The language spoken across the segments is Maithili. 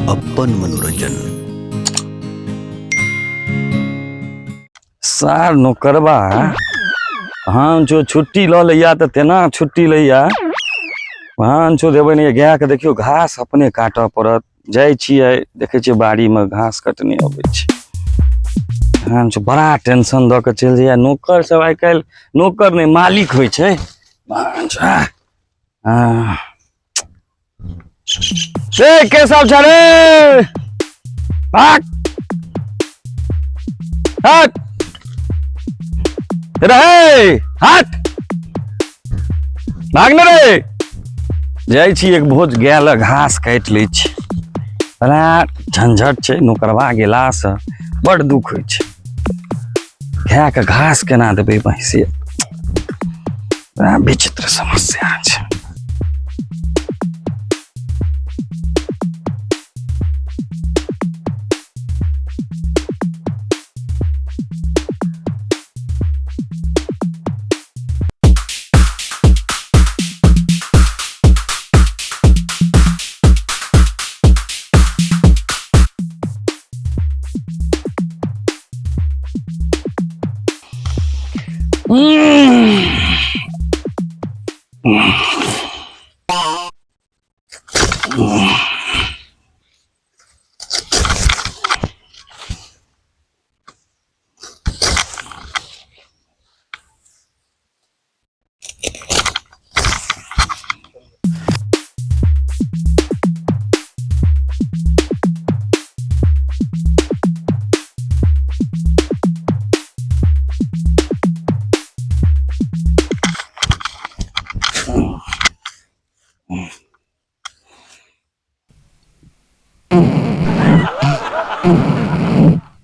अपन मनोरंजन। सार नौकरबा हम जो छुट्टी लऽ लैया तऽ तेना छुट्टी लैया, हम छो देबै नहि। गायके देखियौ घास अपने काटऽ पड़त। जाइ छियै, देखै छियै बाड़ीमे घास कटने अबै छै। हम छो बड़ा टेंशन दऽ कऽ चलि जाइया। नौकर सब आइ काल्हि नौकर नहि मालिक होइ छै। ए केशव छ रे, भाग हट रहे, हट भाग न रे। जाइ छी एक भोज गाय लग घास काटि लै छी। बड़ा झंझट छै नौकरवा गेलासँ, बड़ दुख होइ छै। गायके घास केना देबै भैंसी, बड़ा विचित्र समस्या छै।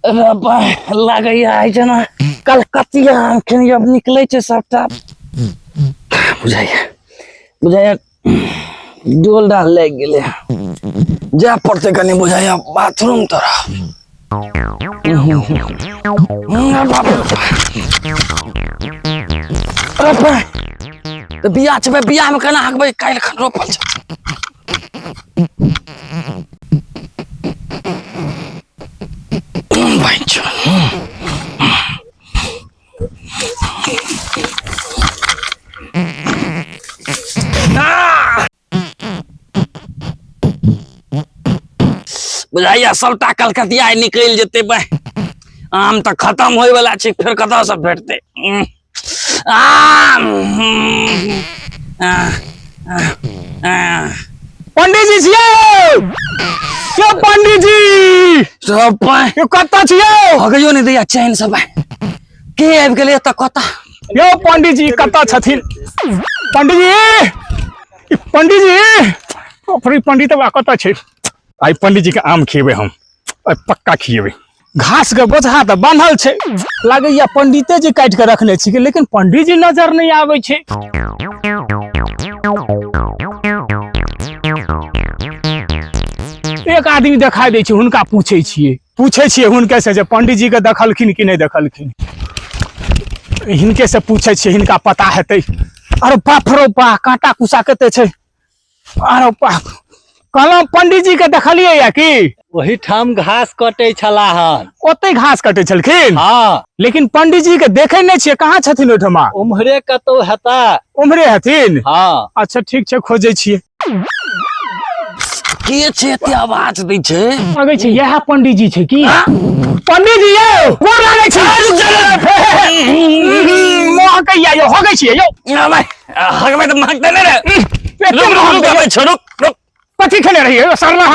अरे बा, लागैया आइ जेना कलकतिया आम खेने अब निकलै छै सबटा। बुझाइया बुझाइया डोल डाल लागि गेलै, जाय पड़तै कनि बुझाइया बाथरूम तरफ। बाप रे बाप, तऽ बिया छै, बियामे केना हकबै? काल्हि खन रोपल छै। बुझाइया सबटा कलकतिया निकलि जेतै। बे आम तऽ खतम होय वाला छै, फेर कतऽ से भेटतै आम? पंडीजी छियै यौ? पंडीजी सब यौ, कतऽ छियै? हगैयो नहि दैया चैन सब। के आबि गेलै एतऽ कतऽ? यौ पंडीजी, कतऽ छथिन पंडीजी? ई पंडीजी, बाप रे, पंडित बा कतऽ छै? आइ पंडीजी के आम खिएबै हम, आइ पक्का खिएबै। घास के बोझा तऽ बान्हल छै, लागैया पंडिते जी काटि के रखने छी, लेकिन पंडीजी नजर नहि आबै छै। एक आदमी देखाई दै छै, हुनका पूछै छियै, पूछै छियै हुनके से जे पंडीजी के देखलखिन कि नहि देखलखिन। हिनके से पूछै छियै, हिनका पता हेतै। अरे बाप रो बा, कांटा कुसा कते छै। अरे बाप, कहलहुँ पंडीजी के देखलियै या की? ओही ठाम घास कटै छला हन। ओते घास कटै छलखिन? हाँ। लेकिन पंडीजी के देखे नहि छियै, कहाँ छथिन ओहिठमा? उम्हरे कतौ हेता। उम्हरे हेथिन? हाँ। अच्छा ठीक छै, खोजै छियै। के छै एते आवाज दै छै? लगै छै इएह पंडीजी छै की? पंडीजी यौ, गोर लागै छी। महकैया यौ, हगै छियै यौ। हगबै तऽ महकतै नहि रे। रुक रुक रुक, अबै छौ, रुक रुक। कथी खेने रहियै यौ सरला?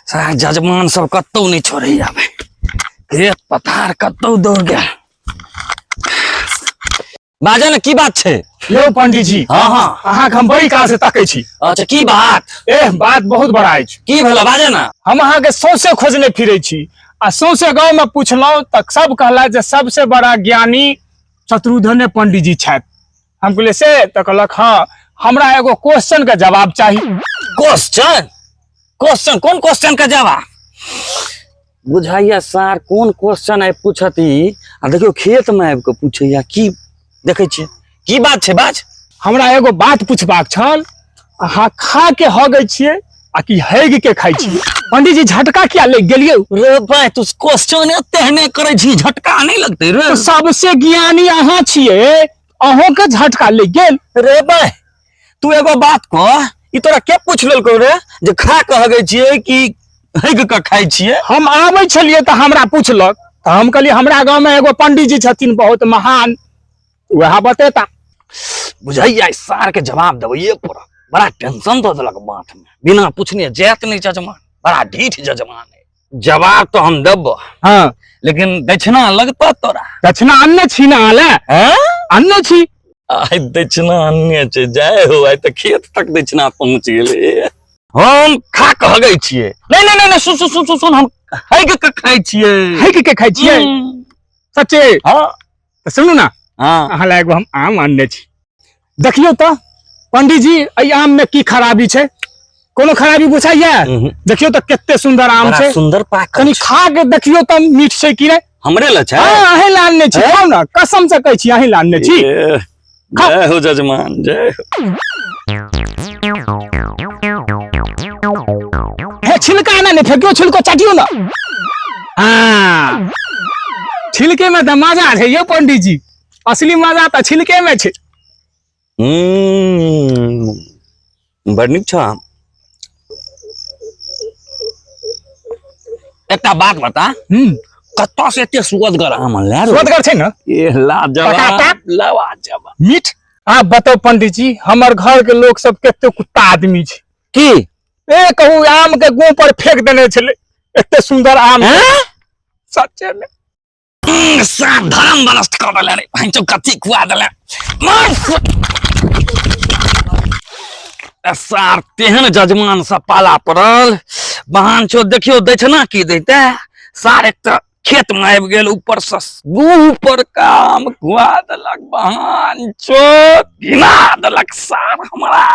सारा जजमान सब कतौ नहि छोड़ै आबे, खेत पथार कतौ दौड़ गेल। बाजऽ ने, की बात छै? यौ पंडीजी। हाँ हाँ। अहाँके हम बड़ी काल से तकै छी। अच्छा, की बात? एह, बात बहुत बड़ा अछि। की भेल, बाजऽ ने। हम अहाँके सौंसे खोजने फिरै छी आ सौंसे गाँव में पुछलहुँ तऽ सब कहला जे सबसे बड़ा ज्ञानी शत्रुघ्ने पंडीजी छथि। हम कहलियै से? तऽ कहलक हाँ। हमरा एगो क्वेश्चन के जवाब चाही। क्वेश्चन? क्वेश्चन कोन क्वेश्चन के जवाब बुझाइया सार कोन क्वेश्चन आइ पूछत ई आ देखियौ खेत में आबि कऽ पूछैया की देखै छियै की बात छै बाज। हमरा एगो बात पूछबाक छल, अहाँ खा के हगै छियै आ कि हैग के खाइ छियै? पंडीजी झटका किया लागि गेलियै? रे भाई तू क्वेश्चन एते करै छी, झटका नहि लगतै रे? तऽ सबसे ज्ञानी अहाँ छियै, अहों के झटका लागि गेल। रे भाई तू एगो बात कह, ई तोरा के पूछ लेलकौ रे जे खा के हगै छियै कि हैग के खाइ छियै? हम आबै छलियै तऽ हमरा पूछलक, तऽ हम कहलियै हमरा गाँव में एगो पंडीजी छथिन बहुत महान, वएह बतेता। बुझैया सार के जवाब देबैये पड़त, बड़ा टेंशन दऽ देलक बात में, बिना पूछने जायत नहीं जजमान, बड़ा ढीठ जजमान है। जवाब तो हम देबो। हाँ। लेकिन दक्षिणा लगतो तोरा। दक्षिणा अनने छी ना? अले हैं? अनने छी। आइ दक्षिणा अनने छै, जय हो, आइ तऽ खेत तक दक्षिणा पहुँच गेलै। हम खा के हगै छियै। नहीं नहीं नहीं, नहीं सुन सुन सुन सुन सुन, हम हैग के खाइ छियै। हैग के खाइ छियै? सच्चे? हाँ। तऽ सुनू ना। हाँ। अहाँ लए एगो हम आम अनने छी, देखियौ तऽ पंडीजी एहि आम में की खराबी छै? कोनो खराबी बुझाइया? देखियौ तऽ कते सुंदर आम बड़ा छै, सुंदर पाकल कनि छै। खा के देखियौ तऽ मीठ छै कि नहि। हमरे लए छै? हाँ, अहीं लए अनने छी। हैं? खाउ ना, कसम से कहै छी अहीं लए अनने छी। ए, खाउ। जय हो जजमान, जय हो। हे छिलका ना नहीं फेंकियो, छिलको चाटियो ना। हाँ छिलके में तऽ मजा छै यौ पंडीजी, असली मजा तऽ छिलके में छै। बड़ नीक छ आम। एकटा बात बता, कतऽ से एते सुअदगर आम अनले रे? सुअदगर छै ना? ए लाजवाब, टकाटक। लाजवाब। मीठ। आप बताओ पंडीजी, हमर घर के लोग सब कते कुत्ता आदमी छै। की? ए कहू आम के गुह पर फेंक देने छलै, एते सुंदर आम। हैं? सच्चे में। साफ धर्म भ्रष्ट कर देले रे भाई, कथी खुआ देले मार। सार तेहन जजमान से पाला पड़ल, बहान छो देखियो दक्षिणा की देते सार, एक तऽ खेत में आबि गेल, ऊपर से गुह पर काम खुआ देलक, बहान छो घिना देलक सार हमरा।